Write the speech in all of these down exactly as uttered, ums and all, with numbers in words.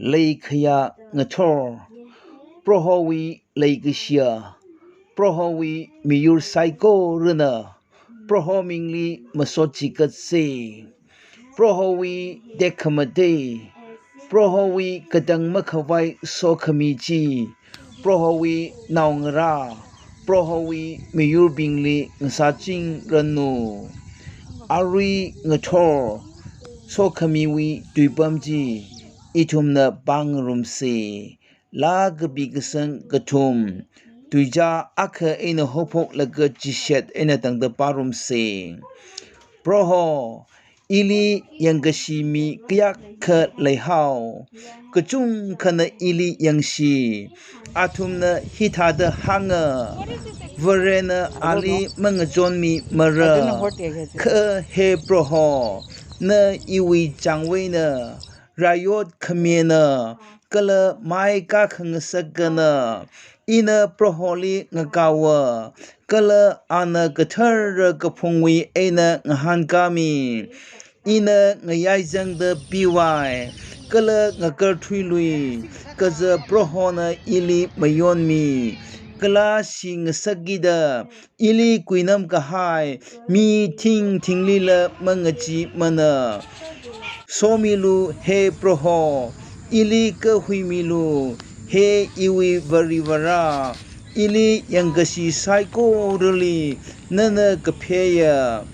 Leikhaya ngathor, Prohowui leikashiya, Prohowui miyur saikorana Proho mingli masot chikatse. Prohowui tekhamatei, Prohowui katang makhavai sokhami chi, Prohowui naongara, Prohowui miyurbingli ngasāchingranu. Arui ngathor sokhamiwui tuipam chi ithumna pāngarumse. Laa kapi kasang kathum, tuizā akha eina haophoklaga chishat eina tangda pārumse. Proho, ili yangkashi mi kayākha leihao, kachungkhana ili yangshi. Athumna hithāda hānga, Varena ali mangachonmimara. Kha he Proho, na iwui changweina, rayot khamina, kala mai kakhangasakana. Ina Proholi ngakaowa, kala ana kathara kaphungwui eina ngahānkāmi. Ina ngayaizangda piwai, kala ngakarthuilui, kaja Prohona ili mayonmi. Kala shi ngasakida, ili kuinam kahai mi thingthinglila mangachimana. Somilu he Proho, ili kahuimilu, he iwui Varivara, ili yangkashi saikorali nana kapheiya.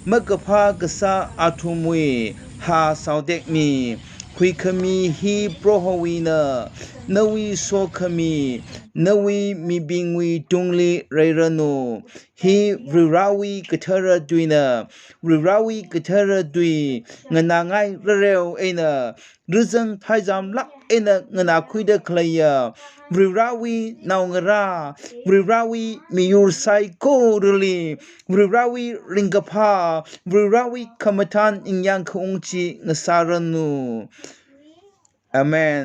Makaphā kasā athumwui hā saotekmi. Huikhami hi Prohowuina, nawui sokhami, nawui mibingwui tungli reiranu. Hi Varivarawui kathara tuina, Varivarawui kathara tui nganāngai rareo eina, rizang theizamlāk eina nganākhuida khaleiya, Varivarawui naongara, Varivarawui miyur saikorali, Varivarawui ringkaphā, Varivarawui khamathān ningyāng khaung chi ngasāranu. Amen.